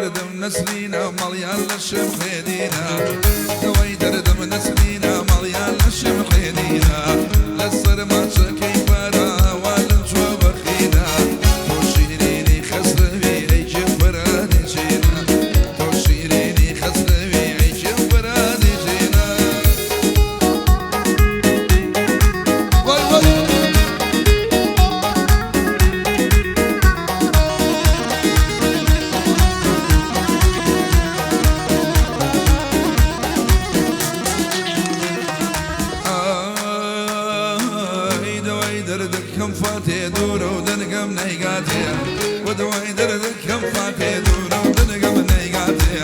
دەردم نەسرینە مەڵیان لە شمحێدینە دەوای دەردم نەسرینە مەڵیان لە شمحێدینە لەسەر ماچەکەی پەراوە لەم چوە بەخینە تۆ شیرینی خەسرەوی ئەی جێفرانی چینە تۆ شیرینی خەسرەوی ئەی جێفرانی چینە وای وای. ئای دەوای دەردەکەم فاتێ دوورە و دەنگەم نەیگاتێ وە دەوای دەردەکەم فاتێ دوورە و دەنگەم نەیگاتێ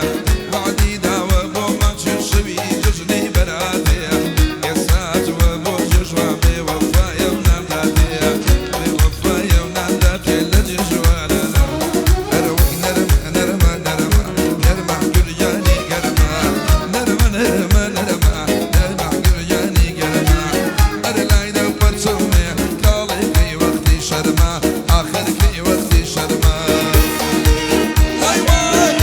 وعدی داوە بۆ ماچێ شەوی جەژنی بەراتێ ئێستا چووە بۆ جەژوان بێوەفایە و نانداتێ بێوەفایە و نانداتێ لە جەژوانە ئەرەوەی نەرمە نەرمە نەرمە نەرمە گورجانی گەرمە نەرمە نەرمە نەرمە نەرمە گورجانی گەرمە ئەرە لای دە پەرچەومێ کاڵێ کەی وەختی شەرمە ئاخر کەی وەختی شەرمە وای وای.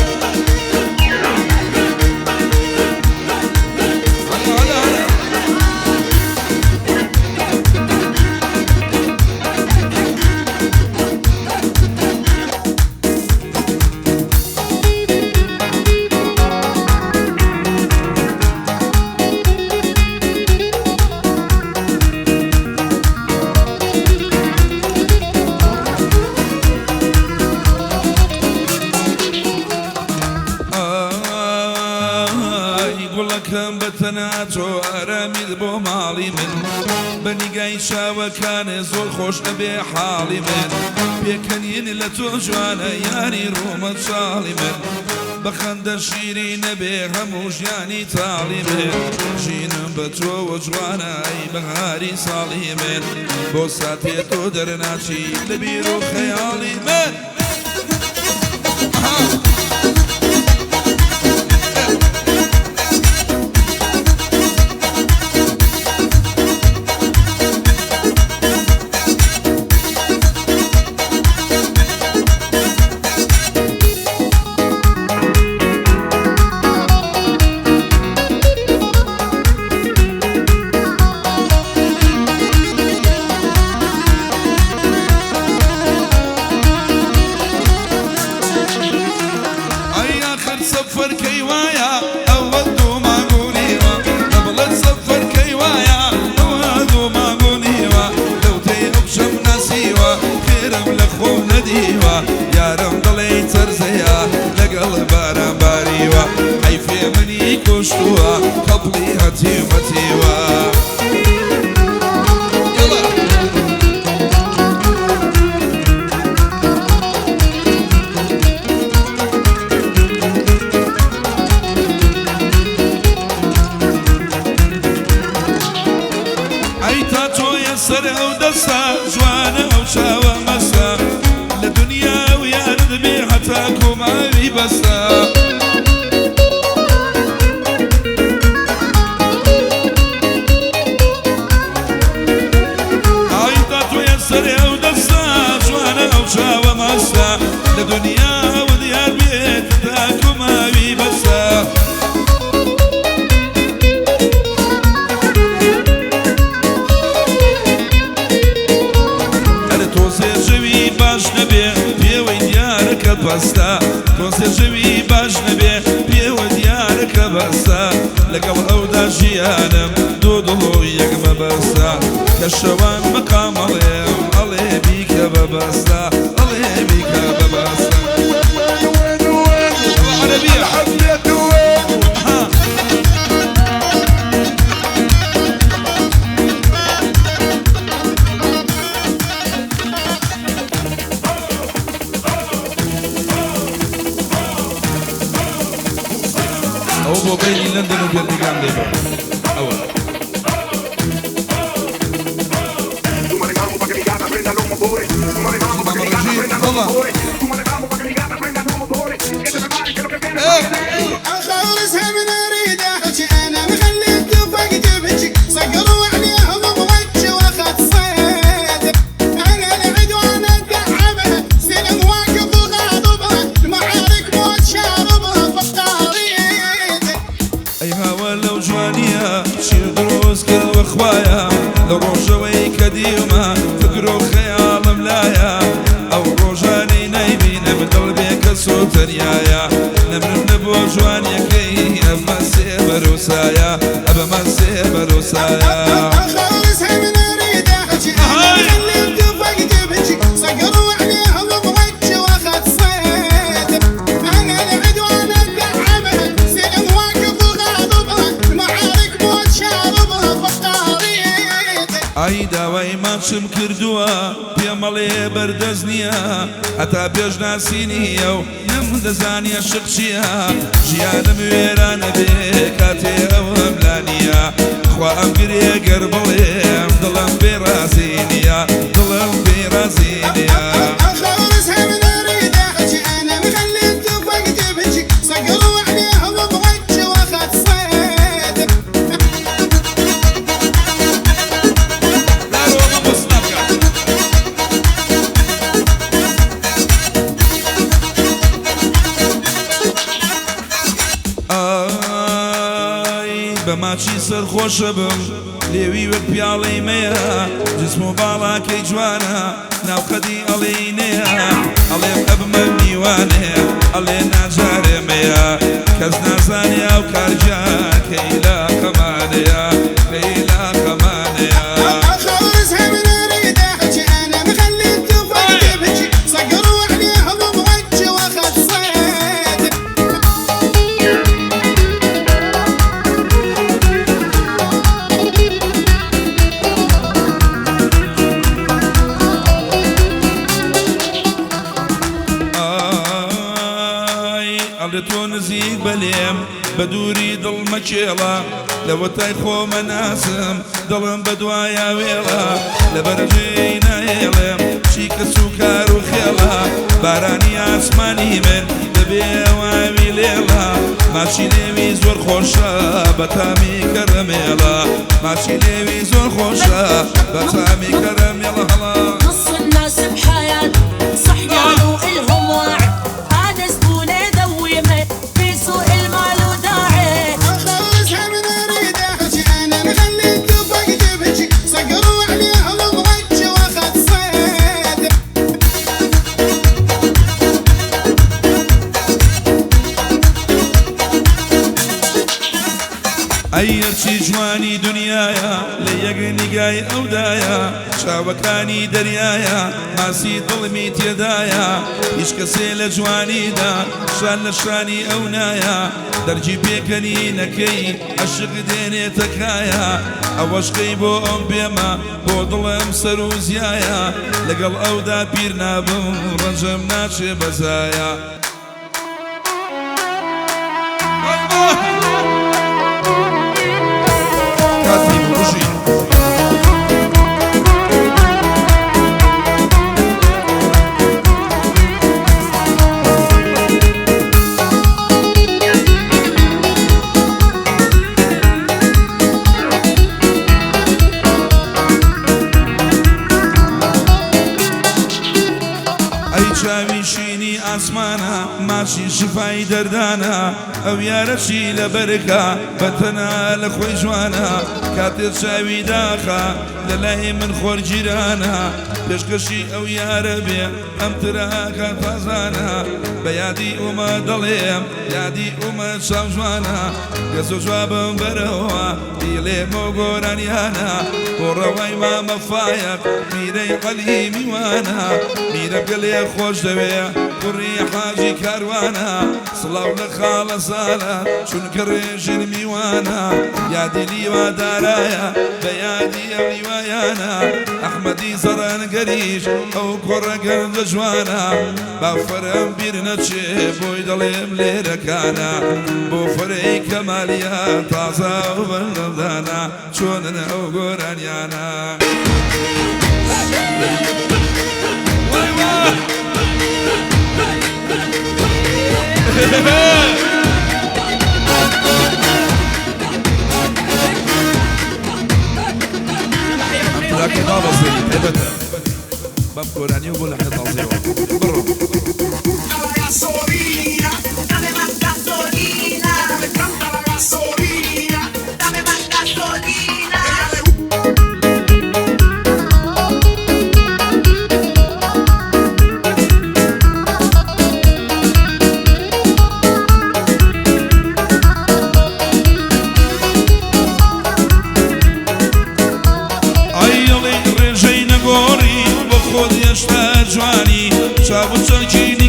هلا هلا هلا. ئای گوڵەکەم بە تەنها تۆ ئارامیت بۆ ماڵی من بە نیگای چاوەکانێ زۆر خۆش ئەبێ حاڵی من پێکەنین لە تۆ جوانە یاری ڕۆمە چاڵی من بە خەندە شیری نەبێ هەموو ژیانی تاڵی من ژینم بە تۆوە جوانە ئەی بەهاری ساڵی من بۆ ساتێ تۆ دەرناچی لە بیر و خەیاڵی من. ئەی آخر سەفەر کەی وایە ئەوە دوو ماگونیوە دەبڵێت سەفەر کەی وایە ئەوە دوو ماگونیوە لەوتەی ئەو شەم ناسیوە خێرم لە خۆم نەدیوە یارم دڵێ تەرزەیە لەگەڵ باران باریوە حەیفێ منی کوشتووە کەپڵی هەتیومەتیوە. يلا. ئەی تا تۆیە سەر ئەو دەستا جوانە ئەو چاوە مەستا لە دنیا و یارت بێ هەتا کۆماوی بەستا. ئای تا تۆیە سەر ئەو دەستا جوانە ئەو چاوە مەستا لە دنیا و دیار بێت تا کۆماوی بەستا. ئەرە تۆزێ ژەوی باش نەبێ پێوەی دیارەکە بەستا تۆزێ ژەوی باش نەبێ پێوە دیارەکە بەستا لەگەڵ ئەودا ژیانم دوو دڵ و یەک مەبەستا کە شەوان مەقامەڵێم ئەڵێ بیکە بەبەستا ئەڵێ بیکە بەبەستا. وين وين عربية. الحفلة وين؟ ها. ئەوە بۆ بینی لەندەن و بێرمیگام لێبە ئەوە. Súmale mambo pa' que mi gata prenda los motores. Súmale mambo pa' que mi gata prenda los تفضل. motores. Súmale mambo pa' que mi gata prenda los motores. Que se preparen que lo que viene اخلصها من اريد احكي انا مخلي التفق تبكي صقروا عليهم بوجهي واخذ صيد انا العدوان اتعبها سلم واقف وغاضبها المعارك موت شاب. دڵ بێ کەس و تەنیایە نەمرم لە بۆ جوانیەکەی ئەبمە سێبەر و سایە ئەبمە سێبەر و سایە. خلصها من اريد احكي انا مخلي التفق تبكي صقروا عليهم بوجهي واخذ صيد انا العدوان اتعبها سيل واقف وغاضبها المعارك موت شاربها فطاريت. ئای داوای ماچم کردووە پێمەڵێ بەردەست نییە هەتا پێش ناسینیە و نەمدەزانیە شق چییە ژیانم وێرانە بێ کاتێ ئەوم لا نییە خوا ئەم گرێ گەر بڵێم دڵم بێ ڕازی نییە دڵم بێ ڕازی نییە. خلصها من اريد احكي انا مخلي التفق تبكي صقروا عليهم بوجهي واخذ صيد. ئای بە ماچی سەرخۆشە بم لێوی وەک پیاڵەی مەیە جسم و باڵاکەی جوانە ناوقەدی ئەڵێی نەیە ئەڵێم ئەبمە میوانێ ئەڵێ ناجارێمەیە کەس نازانێ ئەو کارجا کەی لا خەمانەیە کەی لا خەمانەیە. خلصها من اريد احكي انا مخلي التفق تبكي صقروا عليهم بوجهي واخذ صيد. ئای ئەڵێ تۆ نزیک بەلێم بە دووری دڵ مەکێڵە لەوەتای خۆمە ناسم دڵم بە دوایە وێڵە لەبەرجێی نایێڵێم چی کەس و کار و خێڵە بارانی ئاسمانی من دەبێ واوی لێڵە ماچی لێوی زۆر خۆشە بەتامی کەرەمێڵە ماچی لێوی زۆر خۆشە بەتامی کەرەمێڵە هەڵا. نص الناس بحياة صح قالوا إلهم وعد هذا زبونة دويمة في سوق المال وداعي. خلصها من اريد احكي انا مخلي التفق تبكي صقروا عليهم بوجهي واخذ صيد. ئەیەرچی جوانی دنیاە لە یەک نیگای ئەودایە چاوەکانی دەریایە ماسی دڵمی تێدایە هیچ کەسێ لە جوانیدا شان لە شانی ئەو نایە دەرجی پێکەنی نەکەی عەشق دێنێتە کایە ئەوەشقەی بۆ ئەم بێمە بۆ دڵم سەر و زیایە لەگەڵ ئەودا پیر نابم ڕەنجەم ناچێ بەزایە. کاتی بژی. ئەی چاوی شینی ئاسمانە ماچی شفای دەردانە ئەو یارەچی لە بەرکە بەتەنا لە خۆی جوانە کاتێ چاوی داخە لە لای من خۆرگیرانە پێشکەشی ئەو یارە بێ ئەم تراکە تازانە بە یادی ئومە دەڵێم یادی ئومە چاو جوانە گەزۆ جوابم بەرەوە بیڵێمە گۆرانیانە بۆ ڕەوای مامە فایەق میرەی عەلی میوانە میرە گەلێ خۆش دەوێ کوڕی حاجی کاروانە سڵاو لە خاڵە ساڵە چونکە ڕێژن میوانە یادی لیوادارایە بە یادی ئەو لیوایانە ئەحمەدی زەڕەنگەریش ئەو کوڕە گەنجە جوانە با فەرم بیر نەچێ بۆی دەڵێم لێرەکانە بۆ فەرەی کەمالیە تازە و بەردەمدانە چۆنن ئەو گۆرانیانە. وای وای. لكن دابزي تایبەتە بەم گۆرانی و بۆ لە حێتازیەوە بڕۆ. La gasolina, Dame más gasolina, le canta la gasolina. dame más gasolina. Ella le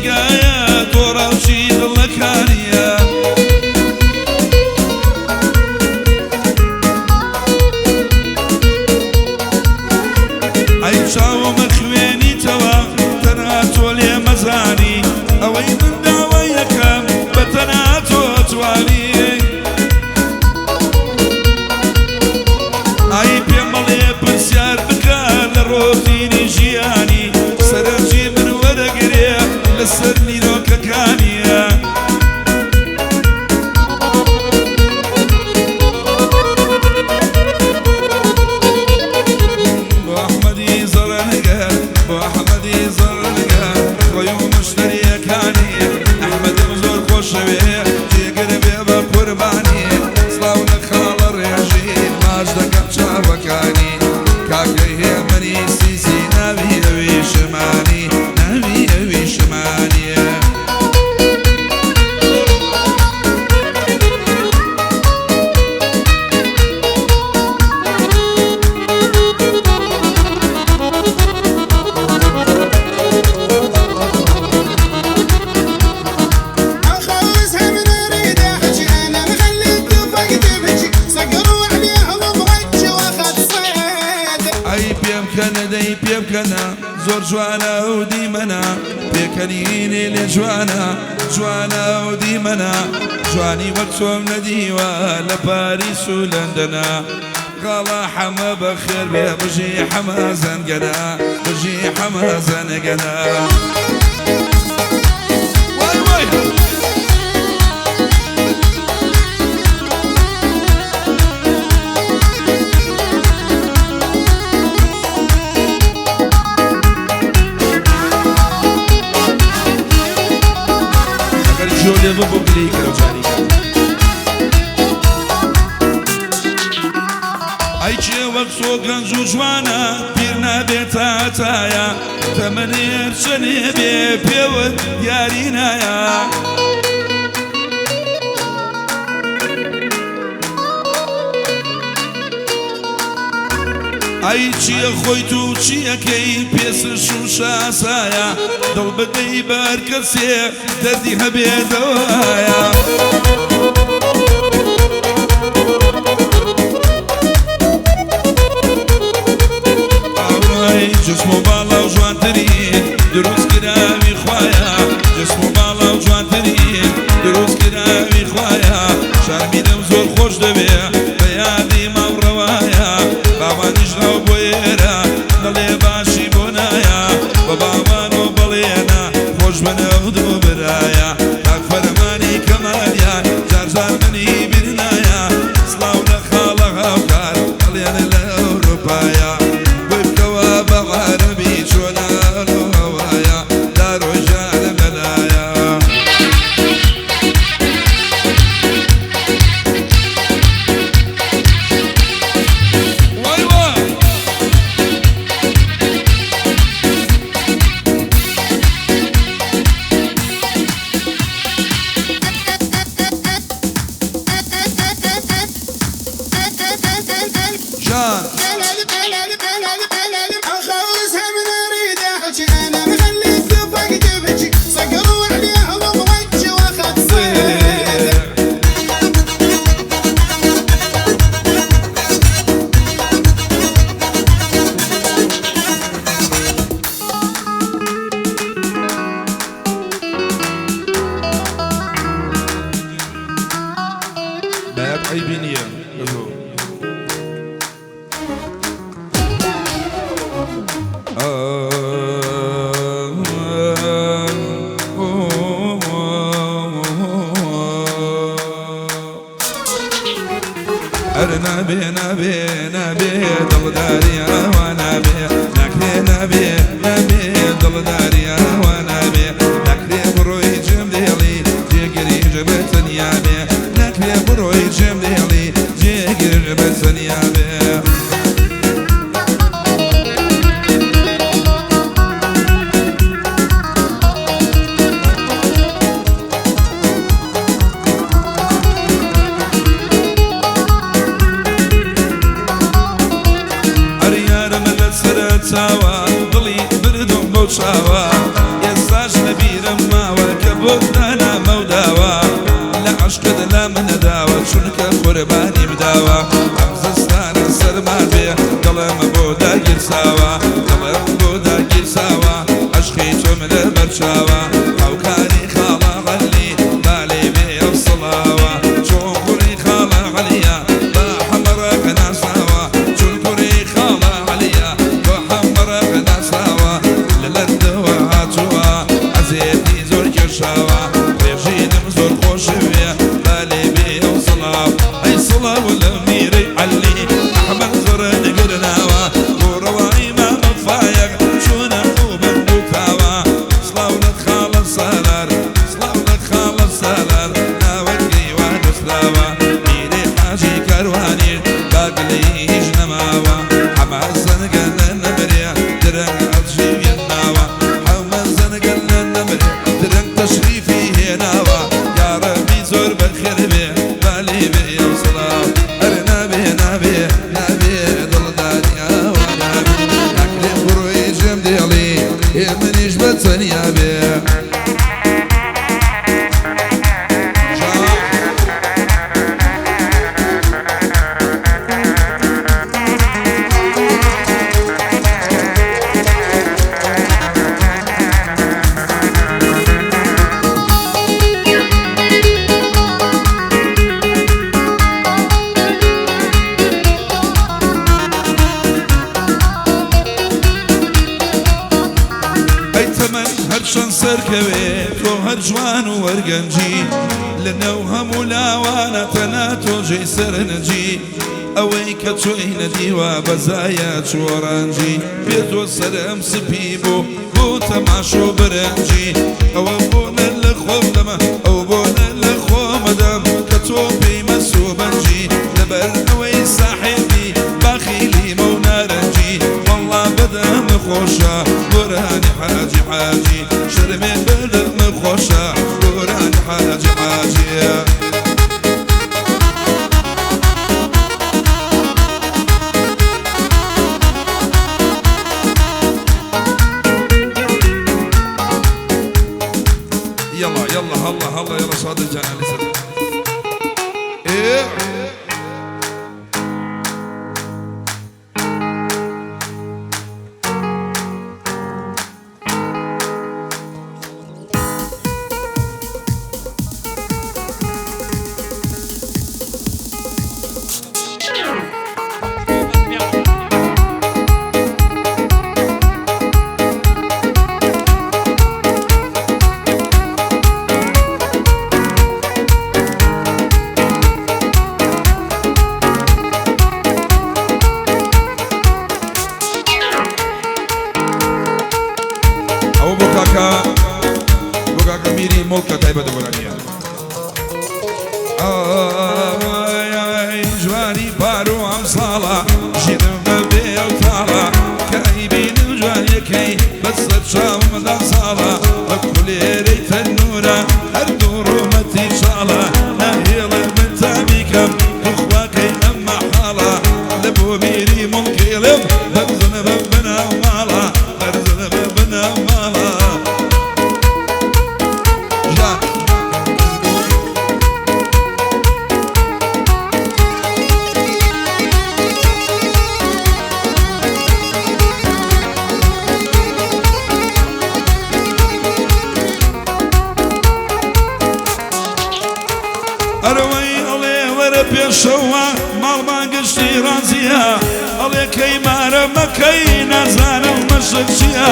نیگایە تۆ ڕاوچی دڵەکانیە. ئەی چاومە خوێنیتەوە تەنها تۆ لێ مەزانی، ئەوەی من داوای یەکەم بە تەنها تۆ توانی. ئای پێم بڵێ پرسیار بکە لە ڕۆتینی ژیانی، سەرنجی من وەرەگرێ لەسەر نیرۆکەکانیە. بۆ ئەحمەدی زەڕەنگەر، بۆ ئەحمەدی زەڕەنگەر، خۆی و مشتریەکانی. ئەحمەدم زۆر خۆشەوێ، جێگر بێ بە قوربانی. سڵاو لە خاڵە ڕێژی، ماچ دەکەم چاوەکانی. کاکەی هێمنی سیسی، ناوی ئەوی شمانی، ناوی ئەوی شمانیە. اخلصها من اريد احكي انا مخلي التفق تبكي، صقروا عليهم بوجهي واخذ صيد. ئەی پێم کەنە دەی پێم کەنە، زۆر جوانە و دیمەنە، پێکەنینێ لێ جوانە، جوانە و دیمەنە، جوانی وەک چۆم نەدیوە لە پاریس و لەندەنە. غاڵا حەمە بەخێر بێ، بژی حەمە زەنگەنە، بژی حەمە زەنگەنە. وای وای. ئەگەر گوێ لێ ببوو گلەیی کەرە جاریکە. ئەی کێ وەک تۆ گەنج و جوانە، پیر نابێت تاتایە، تەمەنێر چەنێ بێ پێوت دیاری نایە. ئەی چییە خۆی تو چیەکەی پێسر شوشاسایە، دڵ بدەی بەر کەسێ دەردی هەبێتەوەیە. ئاوای جسم و باڵا و جوانترین دروست کراوی خوایە، جسم و باڵا و جوانترین دروست کراوی خوایە. شارمیدەم زۆر خۆش دەوێ بە یادی ماوڕەوایە، باوانیش ڕاو بۆ ئێرە دەڵێ باشی بۆ نایە، بە باوان و بەڵێنە خۆش بنە و دوو برایە. کاک فەرمانی کەمالیان جار جار منی بیرنایە، سڵاو لە خاڵە هاوکار ئەڵێنە لە ئەوروپایە. بۆی بکەوە بە عەرەبی چۆنە هەوایە، دارۆی ژانە بەلایە. وای وای. جان اخلصها من اريد احكي انا مخلي التفق تبكي، صقروا عليهم بوجهي واخذ صيد. بەیات عەیبی نییە دەزۆ. ئەرە نابێ نابێ نابێ دڵداری ئاوا نابێ، ناکرێ نابێ نابێ دڵداری ئاوا نابێ، ناکرێ بڕۆی جێم دێڵی جێگری ژە بە تەنیا بێ، ناکرێ بڕۆی جێم دێڵی جێگر ژە بە تەنیا بێ. ئەریارم لە سەرە چاوە، دڵی بردم بۆ چاوە، ئێستاش لەبیرم. فەرمانی بداوە ئەم زستانە سەرمان بێ دڵم بۆ داگیرساوە دڵم بۆ داگیرساوە عەشقی تۆم لە بەرچاوە هاوکاری خاڵە عەلی بالێ بێ ئەو سڵاوە چۆن کوڕی خاڵە عەلیە بە حەمەڕەق ناساوە چۆن کوڕی خاڵە عەلیە بە حەمەڕەق ناساوە لە لەندەوە هاتووە عەزێتی زۆر کێشاوە ڕێژینم زۆر خۆشوێ بالێ بێ ئەو سڵاو ئەی سڵاو لە میرەی عەلی ئەحمەد زۆر نگرناوە بۆ ڕەوای مامە فایەق چۆنە خوبم بوتاوە سڵاو لە خاڵە سالار سڵاو لە خاڵە سالار ناوەکەی وا نووسراوە میرەی حاجی کاروانی باگلەی هیچ نەماوە حەمە زەنگە لە نەمرێ درەنگ ئەڵژیویەت ناوە حەمە زەنگە لە نەمرێ درەنگ تەشریفی هێناوە یاڕەبی زۆر بەخێر بێ بالێ بێ ئەو سڵاو ئەرێ نابێ نابێ نابێ دڵداری ئاوا نابێ ناکرێ بڕۆی جێم دێڵی هێ منیش بە تەنیا بێ. ئەی تەمەن هەرچەند سەرکەوێ تۆ هەر جوان و وەرگەنجی لەنێو هەموو لاوانە تەنها تۆ جێی سەرنجی ئەوەی کە تۆی نەدیوە بەزایە چۆڕەنجی بێ تۆ سەرم سپی بوو بۆ تەماشۆ برنجی ئەوە بۆنە لە خۆم دەمە ئەو بۆنە لە خۆمەدەم کە تۆ پێی مەسوو بەنجی لەبەر ئەوەی ساحێبی باخی لیمە و نارنجی وەڵڵا بەدەم خۆشە گۆرانی حاجی حاجی شەرمێ بەدەم خۆشە گۆرانی حاجی حاجی. يلا يلا هلا هلا يلا صادق جان علي سلام. ايه ئەوە بۆ کاکە بۆ کاکە میری مڵکە تایبەتە گۆرانیە. ئای جوانی پار و ئەم ساڵە ژینم بەبێ ئەو تاڵە کە ئەیبینم جوانیەکەی بەسەر چاومدا ساڵە بە کولێرەی تەنورە هەردوو ڕوومەتی چاڵە ناهێڵن من تامیکەم توخواکەی ئەم مەحاڵە لە بۆ میری مڵکیڵم بەرزنە بە بەناو ماڵە بەرزنە بە بەناو ماڵە. ژان ئەرەوەی ئەڵێ وەرە پێشەوە ماڵمان گشتی ڕازیە ئەڵێ کەی مارە مەکەی نازانم مەشق چییە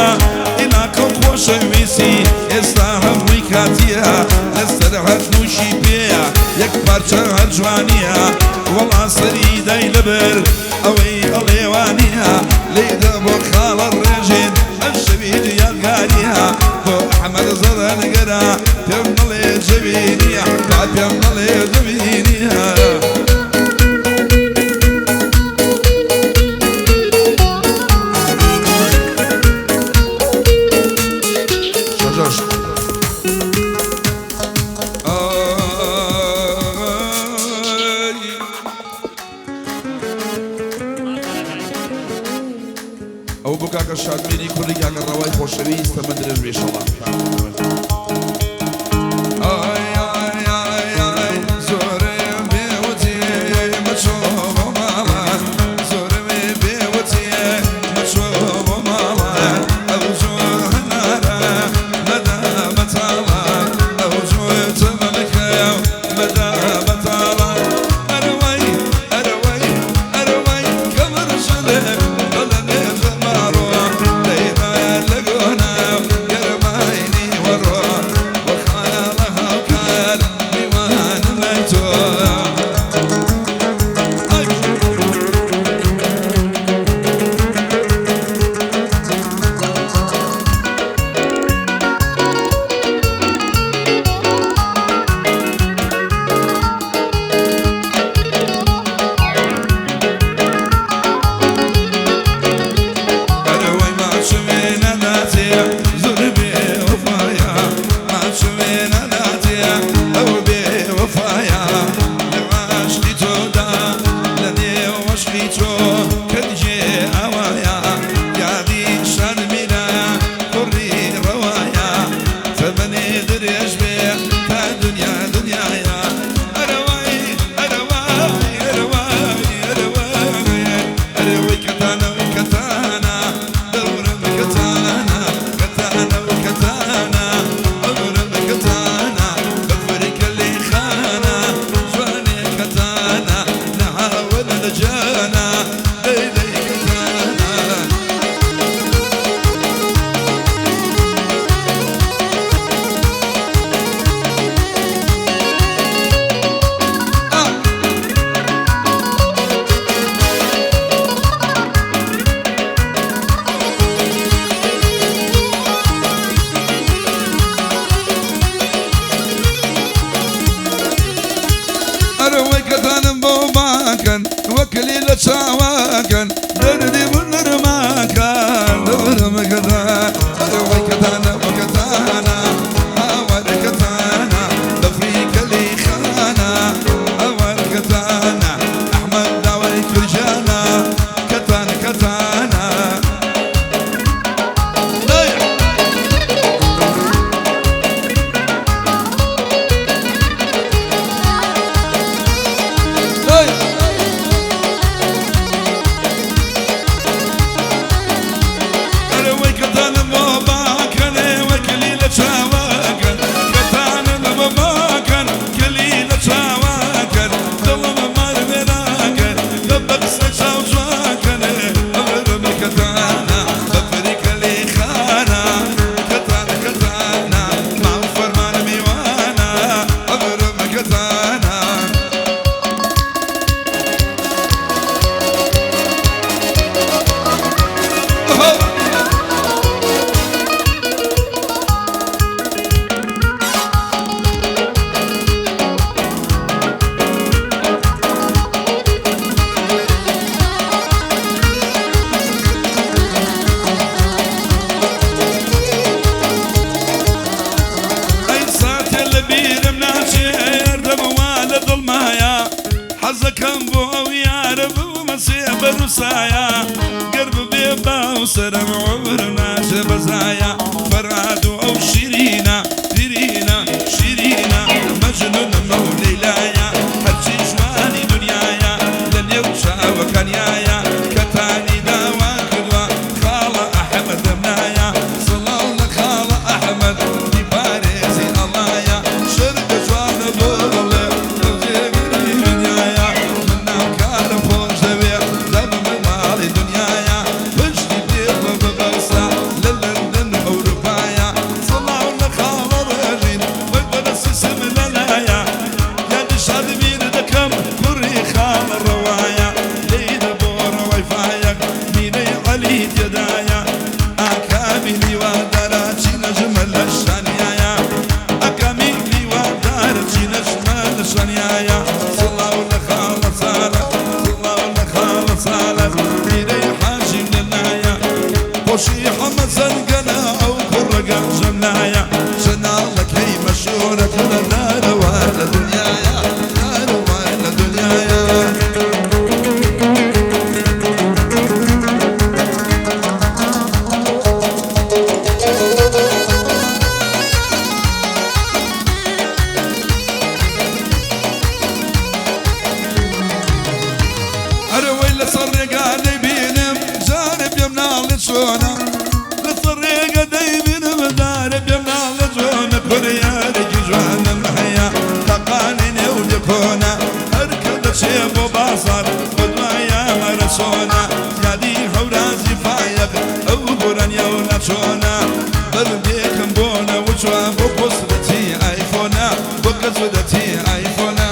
ئیلاکە خۆشەویستی ئێستا هەمووی کاتیە لەسەر هەر نووشی پێیە یەک پارچە هەر جوانیە وەڵا سەری دای لەبەر ئەوەی ئەڵێوانیە لێدە بۆ خاڵە ڕێژێن ئەم شەوی یادگاریە بۆ ئەحمەد زەرەنگەرە پێم نەڵێ جەوینیە تا پێم نەڵێ جەوینیە. شەژەش ئای ئەو بۆ کاکە شادمێنی کوڕی کاکە ڕەوای خۆشەویست تەمەن درێژ بێ ئینشەڵڵا. ئای ئای ئای ئای زۆرم بێوتێ چاوەکەن دەردی بنرماکان دەورمەکەدا ئەوەی کەتانە وەکەتانە ئاوارەکەتانە بەفری کەلی خانە ئەوارەکەتانە ئەحمەد داوای کوژانە کەتانە کەتانە حەزەکەم بۆ ئەو یارە بوومە سێبەر و سایە گەر ببێ باو سەرم عومرم ناچێ بەزایە فەرهاد و ئەو شیرینە دیرینە شیرینە مەجنونم ئەو لەیلایە هەرچی جوانی دنیایە لە نێو چاوەکانیایە کەتانی داوا کردووە خاڵە ئەحمەدم نایە سڵاو لە خاڵە ئەحمەد دیپارێزی ئەڵایە شەرکە جوانە بۆ دڵێ جێگری دنیایە من ناوکارم خۆش دەوێ دەبم ماڵی دنیایە پشتی پێوە ببەسە لە لەندەن و ئەوروپایە سڵاو لە خاڵە ڕێژین وەی بەرەسیسم لەلایە یادی شادبیر دەکەم کوڕی خاڵە ڕەوایە لێی دەبۆ ڕەوای فایەک مینەی عەلی تێدایە ئاکامی لیوادارە چی نەژمە لە شانیایە ئەکامی لیوادارە چی نەژمە لە شانیایە سڵاو لە خاڵە ساڵە سڵاو لە خاڵە ساڵە مینەی حاجیم لەلایە خۆشی حەمە زەنگەنە ئەو کوڕەگە ژەملایە چەناڵەکەی مەشهورە کوڕە دارەوە لە دنیایە دارەوە لە دنیایە. ئەرەوەی لەسەر ڕێگا دەیبینم جارێ پێم ناڵێ چۆنە لەسەر ڕێگە دەیبینم جارێ پێم ناڵێ چۆنە کوڕیارێکی جوانم هەیە تەقانی نێو دێکۆنە هەر کە دەچێ بۆ بازار بە دوایە مەرە چۆنە یادی هەورازی فایەق ئەو گۆرانیە و ناچۆنە بەربێکم بۆ نەوچوە بۆ قوسرەتی ئایفۆنە بۆ کەسودەتی ئایفۆنە.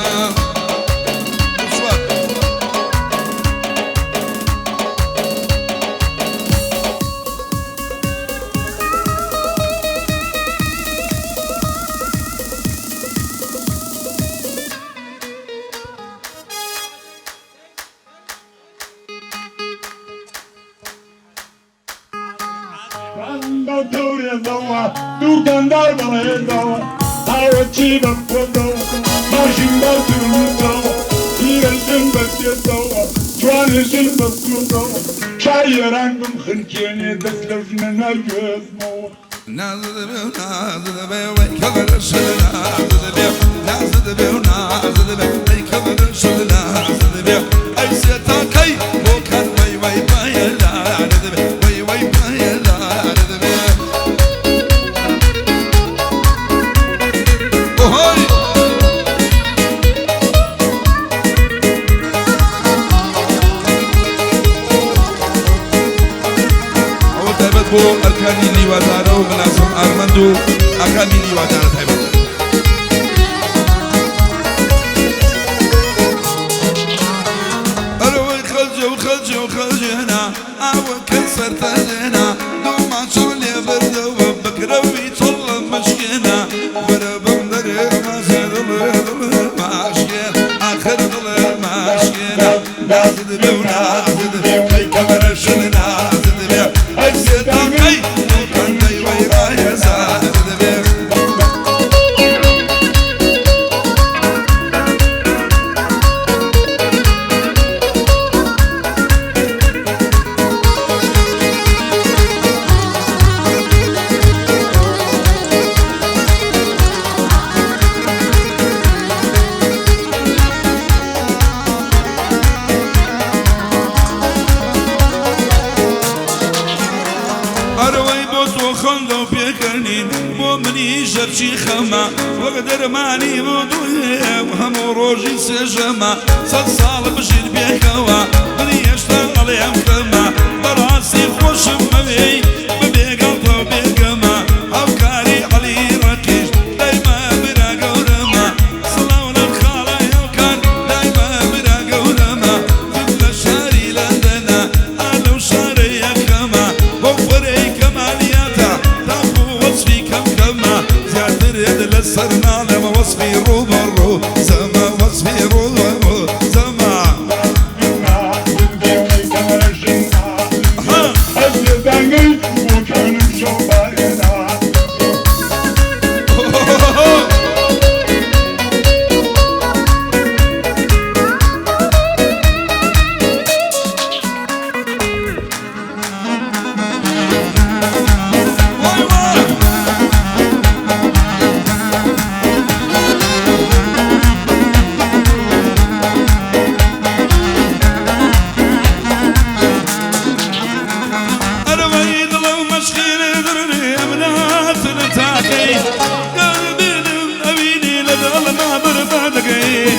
دوکاندار بەڵێندەوە ئاوەچی بەخۆدەوە ماشین بەترمتەوە پیرەژن بەسێتەوە جوانەژن بەسوودەوە شایەران بم خنکێنێ دەست لەو ژنە ناگوێزمەوە. بۆ ئەرکانی لیوادارە و مناسم ئارمەند و ئەرکانی لیوادارە تایبەت. ئەرەوەی خەلجێ و خەلجێ و خەلجێنا ئاوەکەی سەرتەژێنا دوومان چۆن لێ بردەوە بکرەوی چڵە مشکێنا وەرە بم دەرێ مازێ دڵێ دڵێ ماشکێن ئاخر دڵێ ماشکێنە نازد بێ و چی خەمە وەک دەرمانی بۆ دوێ هەموو ڕۆژی سێژەمە سەد ساڵ بژین بێکەوە من هێشتا ئەڵێم خەمە بەڕاستی خۆشم مەوێی ببێ گەڵتە و بێگەمە هاوکاری عەلی ڕەقیش دایمە برا گەورەمە سڵاو لە خاڵە هێوکان دایمە برا گەورەمە جت لە شاری لەندەنە ئا لەو شارە یەکەمە بۆ فرەی کەمالیاتە تاکو وەسفی کەم کەمە زیاترت لەسەر ناڵێم وەسفی ڕووبەڕوو زەمە وەسفی ڕووبەڕوو زەمە. ها. وای وای. ئەرەوەی دڵە و مەشقیرە درنێ ئەمناتن تاقەی قلبینم ئەوینی لە دڵما بربادەکەی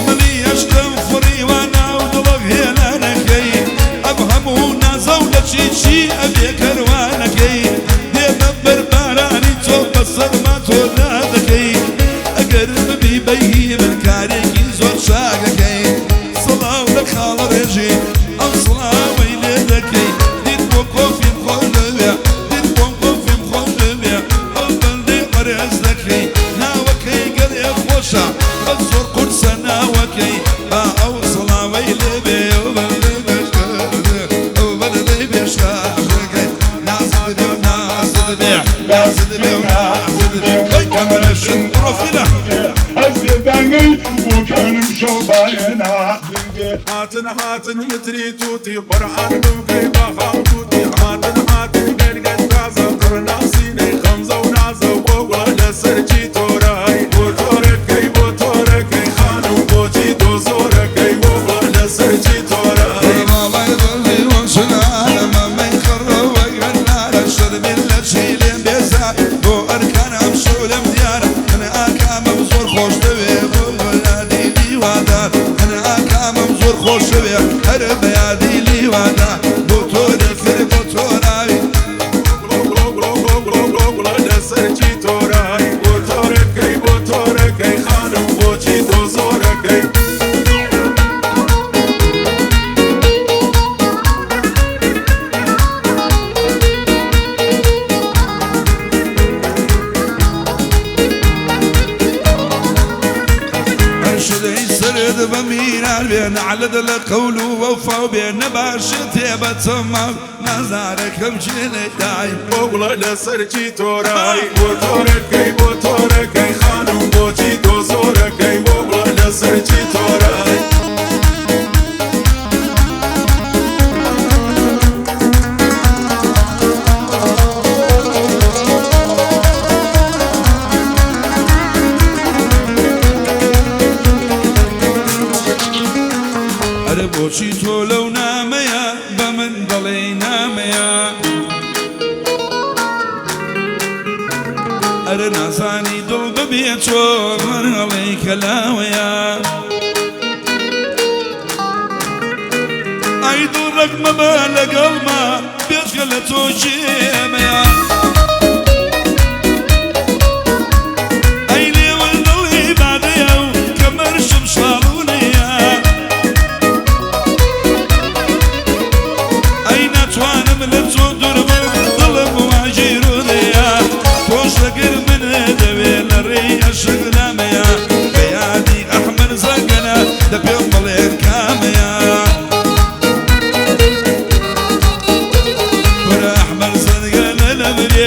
منی ئەشقم فڕیوە ناو دڵە هێلانەکەی ئەم هەموو نازە و لە چی چی ئەبێ کەروانەکەی دێمە بەربارانی تۆ بەسەرما تۆ نادەکەی ئەگەر ببی بەهی من کارێکی زۆر چاکەکەی سڵاو لە خاڵە ڕێژی ئەم سڵاوەی لێ دەکەی دیت بۆ کۆفیم خۆش دەوێ دیت بۆم کۆفیم خۆش دەوێ ئەو بەندەی عەرز دەکەی ناوەکەی گەلێ خۆشە بەس زۆر قورسە ناوەکەی با ئەو سڵاوەی لێ بێ ئەو بەندەی ئەو بەندەی بێشکاژەکەی نازد بێ و نازد بێ نازد بێ و نازد بێ ئەی کەمەرەشن بڕۆ فیلە. هاتن هاتن متری توتی قرآن بوكي بخاوتي هاتن هاتن قرقت تازة قرناسيني خمسة ونازة وولا لسرجي توراي بوتوركي بوتوركي خانو بوتي دوزوركي وولا لسرجي توراي. هەر بەیادی لیوادا بۆ تۆ دەکرد بۆ تۆ ناوی وولا لسرجي توراي بوتوركي بوتوركي خانو بوتي دوزوركي. شدەی سرد بە میرار بێ نەعلت لە قەول و وەفا بێ نەباشێ تێبەتەما نازارەکەم جێنێ دای. وولا لسرجي توراي بوتوركي بوتوركي خانو بوتي دوزوركي وولا لسرجي توراي. ئەرە بۆچی تۆ لەو نامەیە بە من دەڵێی نامەیە ئەرە نازانی دڵ ببێ تۆ مەرەڵێی کەلاوەیە ئەی دڵ ڕەگمەبە لەگەڵما بێجگە لە تۆ جێمەیە ئەی لێوە دڵی بادەیە و کەمەرشم شاڵونەیە ئەی ناتوانم لە تۆ دوور بم دڵم واگیرونەیە تۆش لەگر منە دەوێ لە ڕێی ئەشق نامەیە بە یادی ئەحمەد زەنگەنە دە پێم بڵێن کامەیە کورە ئەحمەد زەنگەنە نەمرێ.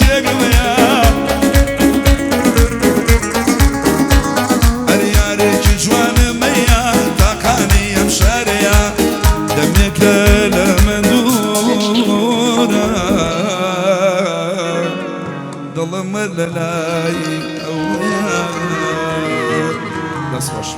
جێگمەیە. ئەر یارێکی جوانمەیە، تاقانی ئەم شارەیە، دەمێکە لە من دوورە، دڵم لە لای ئەوەیە. دەست خۆش.